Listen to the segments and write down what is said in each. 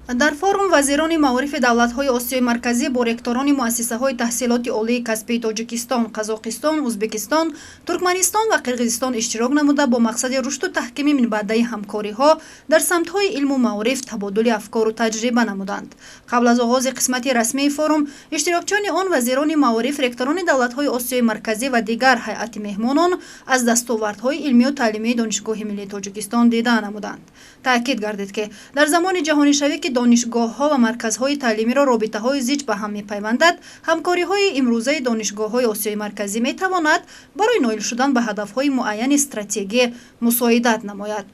Дар форум вазирони маорифи давлатҳои Осиёи Марказӣ бо ректорони муассисаҳои таҳсилоти олии касбии Тоҷикистон, Қазоқистон, Ӯзбекистон, Туркманистон ва Қирғизистон иштирок намуда, бо мақсади рушду таҳкими минбаъдаи ҳамкориҳо дар самтҳои илму маориф табодули афкору таҷриба намуданд. Қабл аз оғози қисмати расмии форум иштирокчиёни он, вазирони маориф, ректорони давлатҳои Осиёи Марказӣ ва дигар ҳайати меҳмонон аз дастовардҳои илмию таълимии Донишгоҳи миллии Тоҷикистон дида намуданд. Таъкид гардид, ки дар замони ҷаҳонишавӣ, ки донишгоҳҳо ва марказҳои таълимиро робитаҳои зич ба ҳам мепайвандад, ҳамкориҳои имрӯзаи донишгоҳҳои Осиёи Марказӣ метавонад барои ноил шудан ба ҳадафҳои муайяни стратегӣ мусоидат намояд.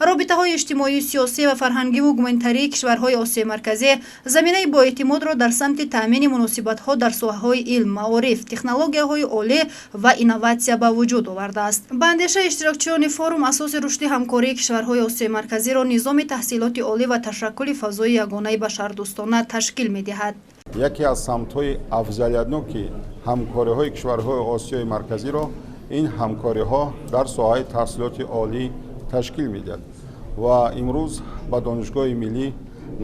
Робитаҳои иҷтимоию сиёсӣ ва фарҳангиву гуманитарии кишварҳои Осиёи Марказӣ заминаи боэътимодро дар самти таъмини муносибатҳо дар соҳаҳои илм, маориф, технологияҳои олӣ ва инноватсия ба вуҷуд овардааст. Ба андешаи иштирокчиёни форум, асоси рушди ҳамкории кишварҳои Осиёи Марказиро низоми таҳсилоти олӣ ва ташаккули фазои ягонаи башардӯстона ташкил медиҳад. Яке аз самтҳои афзалиятноки ҳамкориҳои кишварҳои Осиёи Марказиро ин ҳамкориҳо дар соҳаи таҳсилоти олӣ ташкил медиҳад ва имрӯз ба Донишгоҳи миллӣ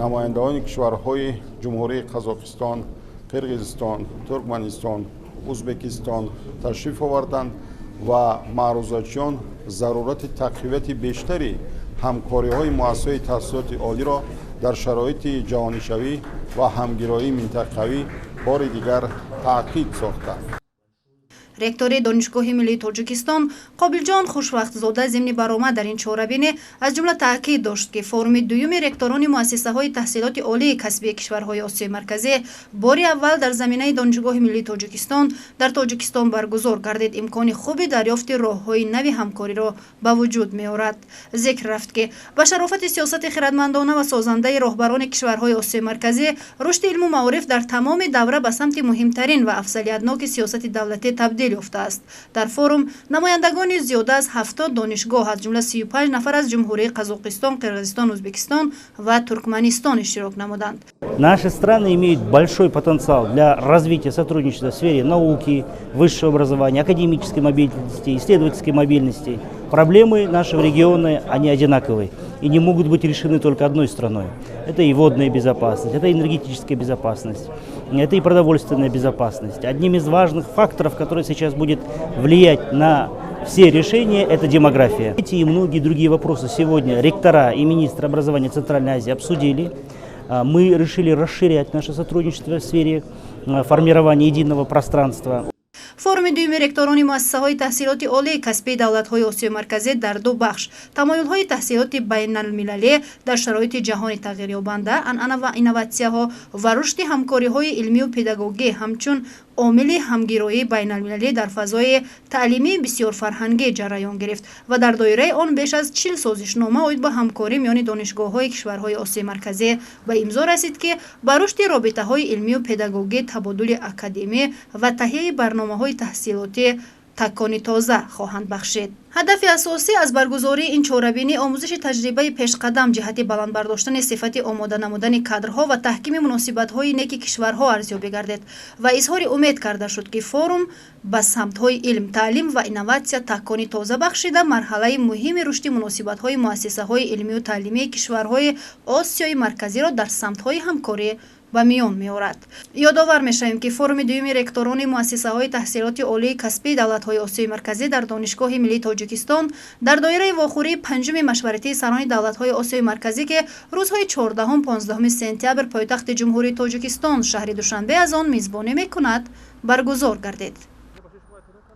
намояндаони кишварҳои Ҷумҳурии Қазоқистон, Қирғизистон, Туркманистон, Ӯзбекистон ташриф оварданд ва маърузачиён зарурати тақвияти бештари ҳамкориҳои муассисаҳои таҳсилоти олиро дар шароити ҷаҳонишавӣ ва ҳамгироии минтақавӣ бори дигар таъкид сохтанд. Ректори Донишгоҳи миллии Тоҷикистон Қобилҷон Хушвақтзода зимни баромад дар ин чорабинӣ аз ҷумла таъкид дошт, ки форуми дуюми ректорони муассисаҳои таҳсилоти олии касбии кишварҳои Осиёи Марказӣ бори аввал дар заминаи Донишгоҳи миллии Тоҷикистон дар Тоҷикистон баргузор гардид, имкони хуби дарёфти роҳҳои нави ҳамкориро ба вуҷуд меорад. Зикр рафт, ки ба шарофати сиёсати хирадмандона ва созандаи роҳбарони кишварҳои Осиёи Марказӣ рушди илму маориф дар тамоми давра ба самти муҳимтарин ва афзалиятноки сиёсати давлатӣ табдил ёфтааст. Дар форум намояндагони зиёда аз 70 донишгоҳ, аз ҷумла 35 нафар аз Ҷумҳурии Қазоқистон, Қирғизистон, Ӯзбекистон ва Туркманистон иштирок намуданд. Наши страны имеют большой потенциал для развития сотрудничества в сфере науки, высшего образования, академической мобильности, исследовательской мобильности. Проблемы нашего региона, они одинаковые и не могут быть решены только одной страной. Это и водная безопасность, это и энергетическая безопасность, это и продовольственная безопасность. Одним из важных факторов, который сейчас будет влиять на все решения, это демография. Эти и многие другие вопросы сегодня ректора и министры образования Центральной Азии обсудили. Мы решили расширять наше сотрудничество в сфере формирования единого пространства. Форуми дуюми ректорони муассисаҳои таҳсилоти олии касбии давлатҳои Осиёи Марказӣ дар ду бахш: тамоюлҳои таҳсилоти байналмилалӣ дар шароити ҷаҳони тағйирёбанда, анъана ва инноватсияҳо ва рушди ҳамкориҳои илмию педагогӣ ҳамчун омили ҳамгироии байналмилалӣ дар фазои таълимии бисёрфарҳангӣ ҷараён гирифт ва дар доираи он беш аз 40 созишнома оид ба ҳамкорӣ миёни донишгоҳҳои кишварҳои Осиёи Марказӣ ба имзо расид, ки ба рушди робитаҳои илмию педагогӣ, табодули академӣ ва таҳияи барномаҳои таҳсилотӣ такони тоза хоҳанд бахшид. Ҳадафи асосӣ аз баргузории ин чорабинӣ омӯзиши таҷрибаи пешқадам ҷиҳати баланд бардоштани сифати омода намудани кадрҳо ва таҳкими муносибатҳои неки кишварҳо арзёбӣ гардид ва изҳори умед карда шуд, ки форум ба самтҳои илм, таълим ва инноватсия такони тоза бахшида, марҳалаи муҳими рушди муносибатҳои муассисаҳои илмию таълимии кишварҳои Осиёи Марказиро дар самтҳои ҳамкорӣ ба миён меорад. Ёдовар мешавем, ки форуми дуюми ректорони муассисаҳои таҳсилоти олии касбии давлатҳои Осиёи Марказӣ дар Донишгоҳи миллии Тоҷикистон дар доираи вохӯрии панҷуми машваратии сарони давлатҳои Осиёи Марказӣ, ки рӯзҳои 14-15 сентябр пойтахти Ҷумҳурии Тоҷикистон, шаҳри Душанбе, аз он мизбонӣ мекунад, баргузор гардид.